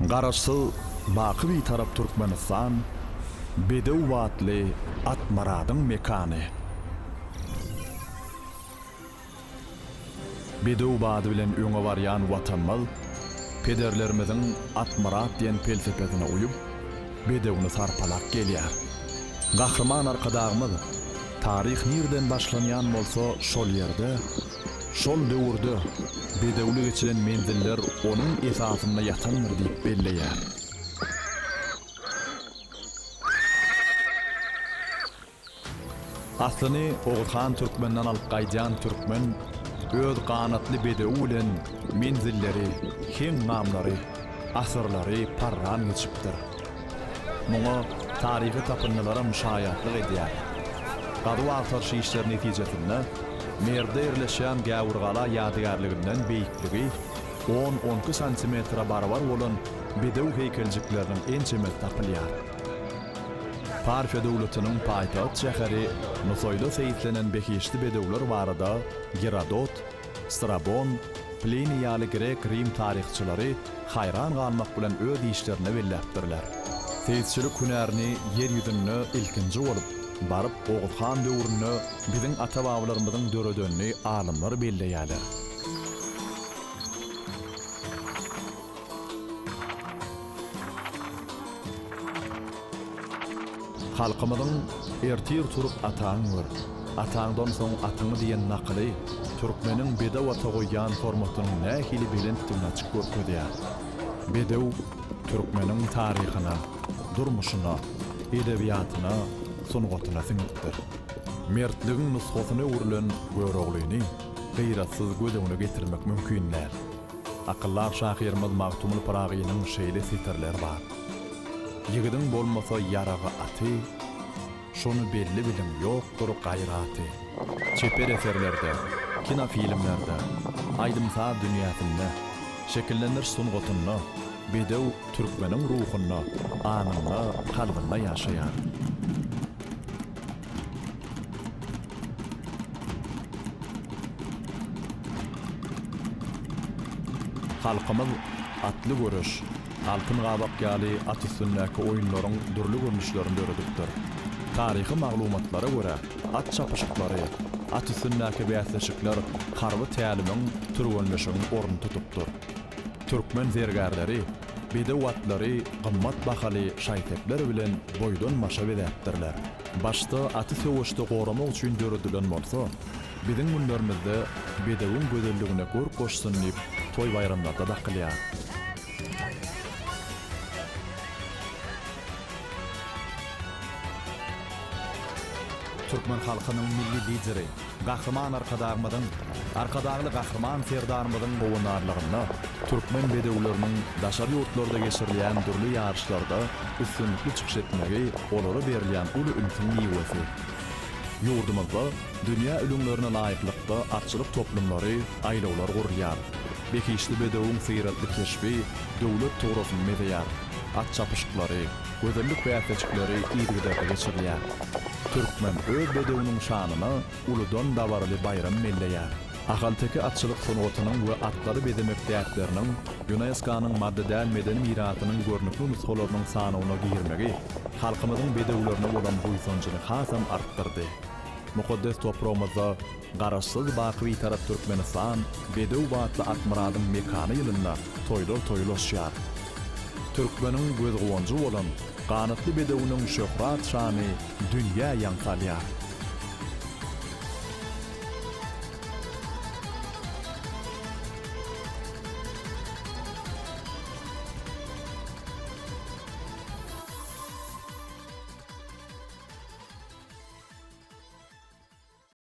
Garaşsyz, baky Bitarap Türkmenistan bedew batly at-myradyň mekany. Bedew bady bilen öňe barýan Watanymyz pederlerimiziň At-myrat diýen pelsepesine uýup, bedewini sarpalap gelýär. Gahryman Arkadagymyz, Taryh nirden başlanýan bolsa, şol ýerde, şol döwürde bedewli geçilen menziller onuň esasynda ýatandyr diýip belleýär. Aslyny Oguzhan Türkmenden alyp gaýdýan türkmen öz ganatly bedewi bilen menzilleri, heňňamlary, asyrlary parran geçipdir. Muňa taryhy tapyndylaram şaýatlyk edýär. Gazuw-agtaryş işleri netijesinde Merwde ýerleşýän Gäwürgala ýadygärliginden beýikligi on-on iki santimetre barabar bolan bedew heýkeljikleriniň ençemesi tapylýar. Parfiýa döwletiniň paýtagt şäheri Nusaýda seýislenen behişdi bedewler barada Gerodot, Strabon, Pliniý ýaly grek-rim taryhçylary haýran galmak bilen öz işlerinde belläpdirler. Seýisçilik hünärini ýer ýüzünde ilkinji bolup, baryp Oguz han döwründe biziň ata-babalarymyzyň döredenini alymlar belleýärler. Halkymyzyň Ertir turup ataňy gör, ataňdan soň atyňy diýen nakyly türkmeniň bedew ata goýýan hormatynyň nähili belentdigini açyp görkezýär. Bedew türkmeniň taryhyna, durmuşyna, edebiýatyna, sungatyna siňipdir. Mertligiň nusgasyna öwrülen Göroglyny gyratsyz göz öňüne getirmek mümkin däl. Akyldar şahyrymyz Magtymguly Pyragynyň şeýle setirleri bar, Ýigidiň bolmasa ýaragy aty, Şony belli biliň ýokdur gaýraty. Çeper eserlerde, kinofilmlerde, aýdym-saz dünýäsinde, şekillendiriş sungatynda bedew türkmeniň ruhunda, aňynda, kalbynda ýaşaýar. Halkymyz atly göreş, altyn gabak ýaly at üstündäki oýunlaryň dürli görnüşlerini döredipdir. Taryhy maglumatlara görä, at çapyşyklary, at üstündäki bäsleşikler harby tälimiň, türgenleşigiň ornuny tutupdyr. Türkmen zergärleri bedew atlary gymmat bahaly şaý-sepler bilen boýdan-başa bezäpdirler. Başda aty söweşde goramak üçin döredilen bolsa, biziň günlerimizde bedewiň gözelligine görk goşsun diýip toý-baýramlarda dakylýar. Türkmen halkynyň Milli Lideri Gahryman Arkadagymyzyň, Arkadagly Gahryman Serdarymyzyň howandarlygynda türkmen bedewleriniň daşary ýurtlarda geçirilýän dürli ýaryşlarda üstünlikli çykyş etmegi olara berilýän uly ünsüň miwesi. Ýurdumyzda dünýä ülňülerine laýyklykda atçylyk toplumlary, aýlawlar gurulýar. Behişdi bedewiň syratly keşbi döwlet tugrasyny bezeýär. At çapyşyklary, gözellik bäsleşikleri yzygiderli geçirilýär. Türkmen öz bedewiniň şanyna uludan dabaraly baýram belleýär. Ahalteke atçylyk sungatynyň we atlary bezemek däpleriniň ÝUNESKO-nyň maddy däl medeni mirasynyň görnükli nusgalarynyň sanawyna girmegi halkymyzyň bedewlerine bolan buýsanjyny hasam artdyrdy. Mukaddes topragymyzda Garaşsyz, baky Bitarap Türkmenistan bedew batly at-myradyň mekany ýylynda toýlar toýlaşýar. Türkmeniň göz-guwanjy bolan ganatly bedewiniň şöhrat-şany dünýä ýaň salýar.